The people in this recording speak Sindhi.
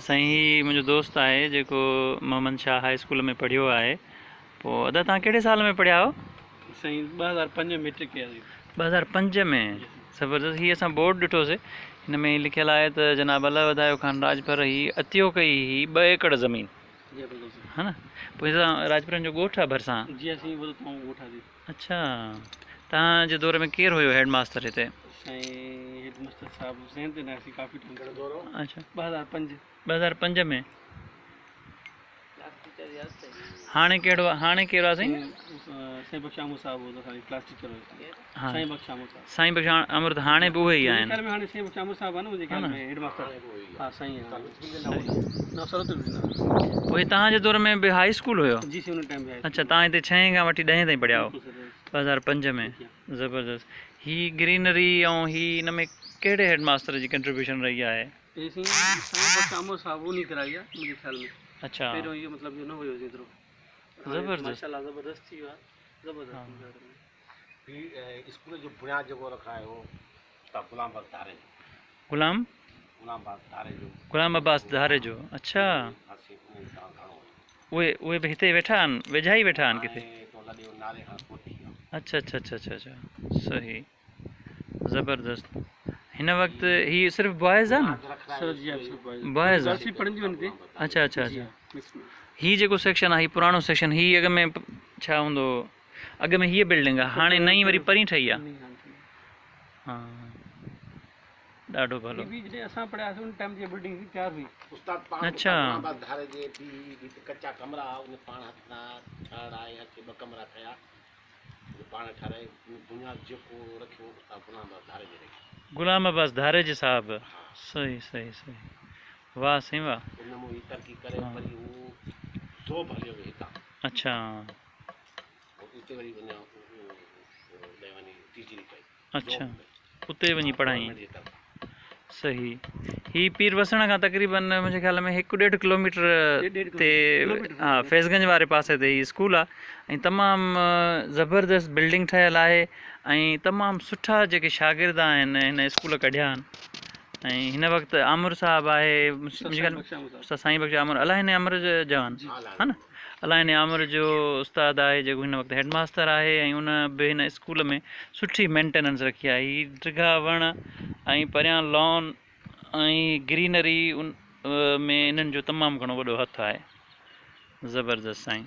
سائين هي منهنجو دوست آهي جيڪو محمد شاهه هاء اسڪول ۾ پڙهيو آهي. پوء ادا توهان ڪهڙي سال ۾ پڙهيا آهيو؟ سائين 2005 ۾ ميٽرڪ ڪياسين. 2005 ۾، زبردست. هي اسان بورڊ ڏٺوسي، هن ۾ لکيل آهي ته جناب الله وڌايو خان راڄپر هي عطيو ڪئي هي 2 ايڪڙ زمين. جي بلڪل سائين. ها نه، پوء هتان راڄپرن جو ڳوٺ آهي ڀرسان؟ جي ها سائين، وڏو تمام ڳوٺ آهي. اڇا، توهان جي دور ۾ ڪير هيو هيڊ ماستر هتي؟ سائين هيڊ ماستر صاحب ذهن تي نه آهي، ڪافي ٽائيم ٿي ويو. اڇا. 2005. 2005 ۾. هاڻي ڪهڙو، هاڻي ڪير آهي سائين؟ سائين بخش آمر صاحب هو اسان جو ڪلاس ٽيچر هو. ها. سائين بخش آمر صاحب. سائين بخش آمر ته هاڻي به اهي ئي آهن. منهنجي خيال ۾ هاڻي سائين بخش آمر صاحب آهي نه منهنجي خيال ۾ هيڊ ماستر. ها سائين ها. نه سر ته نه. پوء توهان جي دور ۾ به هاء اسڪول هيو؟ جي سائين ان ٽائيم به هاء اسڪول. اڇا، توهان هتي ڇهين کان وٺي ڏهين تائين پڙهيا هئو؟ 2005 ۾. زبردست. هي گرينري ۽ هي ان ۾ ڪهڙي هيڊ ماستر جي ڪنٽريبيوشن رهي آهي؟ هي سائين سائين بخش آمر صاحب انهي ڪرائي آهي منهنجي خيال ۾. اڇا. پهريون اهو مطلب اهو نه هيو ايترو. زبردست. ماشاءالله زبردست ٿي ويو آهي. زبردست. هي اسڪول جو بنياد جيڪو رکرايو استاد غلام عباس ڌاريجو. غلام؟ غلام عباس ڌاريجو. غلام عباس ڌاريجو، اڇا. اهي اهي به هتي ويٺا آهن، ويجها ئي ويٺا آهن ڪٿي؟ اڇا اڇا اڇا اڇا اڇا صحيح، زبردست. هن وقت هي صرف بوائز آهي نه؟ سر جي صرف بوائز. بوائز. گرلس به پڙهنديون آهن هتي. اڇا اڇا اڇا. هي جيڪو سيڪشن آهي، هي پراڻو سيڪشن، هي اڳ ۾ ڇا هوندو هو؟ اڳ ۾ هيء بلڊنگ آهي، هاڻي نئين وري پرين ٺهي آهي. ها ڏاڍو ڀلو. هي به جڏهن اسان پڙهياسين ان ٽائيم جي بلڊنگ هئي تيار هئي. استاد پاڻ اڇا. غلام عباس ڌاريجي به هت ڪچا ڪمرا ها، ان پاڻ هٿ سان ٺهرائي اچي 2 ڪمرا ٺهيا، پاڻ ٺهرائي بنياد جيڪو رکيو استاد غلام عباس ڌاريجي رکيو. غلام عباس ڌاريجي صاحب، صحيح صحيح صحيح، واهه سائين واهه. ان مون هي ترقي ڪري وري هو زوب هليو ويو هتان. اڇا. اتي وري وڃان وڃي ٽيچري ڪئي. اڇا، اتي وڃي پڙهائين. صحيح. هي پير وسڻ کان تقريبن منهنجي خيال ۾ هڪ ڏيڍ ڪلوميٽر تي، ها فيض گنج واري پاسي تي هي اسڪول آهي ۽ تمام زبردست بلڊنگ ٺهيل آهي ۽ تمام سٺا جيڪي شاگرد آهن هن اسڪول ڪڍيا آهن ۽ هن وقت آمر صاحب آهي، منهنجي خيال ۾ سائين بخش آمر، الائي هن آمر جوان ها نه، الائي هن آمر جو استاد آهي جيڪو هن وقت هيڊ ماستر آهي ۽ ان به هن اسڪول ۾ سٺي مينٽيننس رکي آهي. هي ڊگها وڻ ۽ پريان لان ۽ گرينري ان ۾ انهن جو تمام گهڻو وڏو هٿ آهي. زبردست سائين.